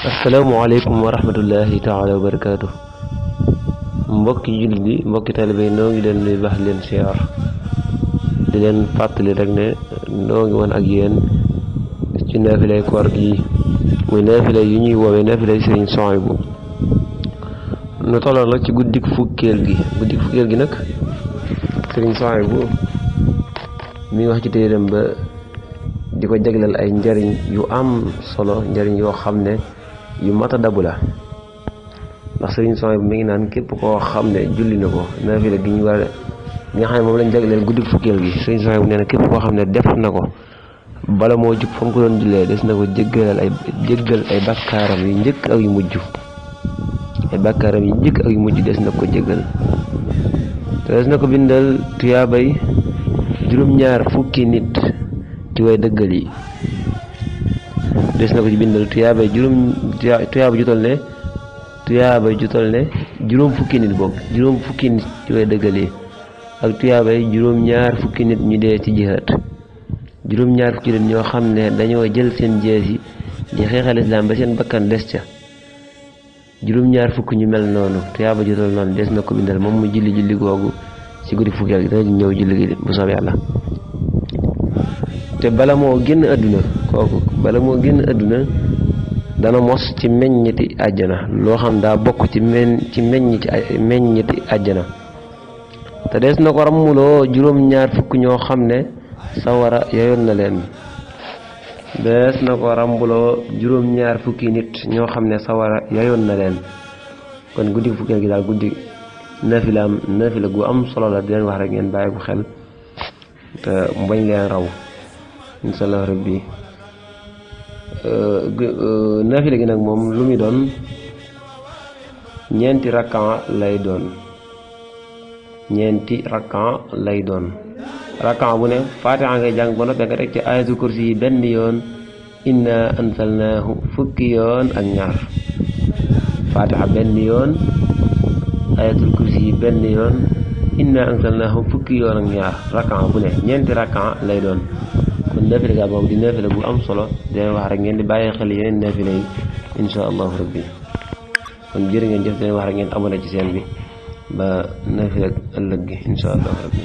asalaamaaleykum wa rahmatullahi taala wa barakaatu. mbokki jullit yi mbokki taalibe yi noo ngi leen nuyu baax leen siyaar di leen fàttali rek ne noo ngi woon ak yéen ci naafilay koor gi muy naafilay yu ñuy woowee naafilay Sëriñ Suhaybu nu tolloon nag ci guddik fukkeel gi nag Sëriñ Suhaybu mi ngi wax ci téeram ba di ko jagleel ay njariñ yu am solo, njariñ yoo xam ne yu mat a dabu la. ndax Sëriñ Suhaybu mi ngi naan képp koo xam ne julli na ko naafila gi ñu war gi nga xam ne moom lañ jagleel guddik fukkeel gi, Sëriñ Suhaybu nee na képp koo xam ne def na ko bala moo jug fa mu ko doon jullee des na ko jéggal ay bakkaaram yu njëkk ak yu mujj des na ko jéggal te des na ko bindal tuyaabay juróom-ñaar fukki nit ci way dëggal yi. des na ko ci bindal tuyaaba ju toll ne juróom fukki nit ci way dëggal yi ak tuyaabay juróom-ñaar fukki nit ñu dee ci jihaad, juróom-ñaar fukki nit ñoo xam ne dañoo jël seen jees yi di xeexal islaam ba seen bakkan des ca, juróom-ñaar fukki ñu mel noonu tuyaaba ju toll noonu des na ko bindal moom mu julli googu ci guddi fukkeel gi dana ñëw julli gi bu soob yàlla. te bala moo génn àdduna dana mos ci meññiti àjjana loo xam daa bokk ci meññiti àjjana. te des na ko ràmmuloo juróom-ñaar fukk ñoo xam ne sawara yayoon na leen. des na ko ràmbuloo juróom-ñaar fukki nit ñoo xam ne sawara yayoon na leen. kon guddi fukkeel gi daal guddi naafila gu am solo la, di leen wax rek ngeen bàyyi ko xel te mbañ leen raw insha Allah rabbi. naafila gi nag moom lu muy doon ñeenti rakkan lay doon rakkan bu ne Faatiha ngay jàng ba noppee nga teg ci ayatul kursi yi benn yoon, inna ansalnaahu fukki yoon ak ñaar, Faatiha benn yoon, ayatul kursi yi benn yoon, inna ansalnaahu fukki yoon ak ñaar. rakkan bu ne ñeenti rakkan lay doon. kon naafila gaa boobu di naafila bu am solo, dina wax rek ngeen di bàyyi xel yeneen naafila yi insha allahu rabbi. kon jërë ngeen jëf, dina wax rek ngeen abonné ci seen bi ba naafila ëllëg gi insha allahu rabbi.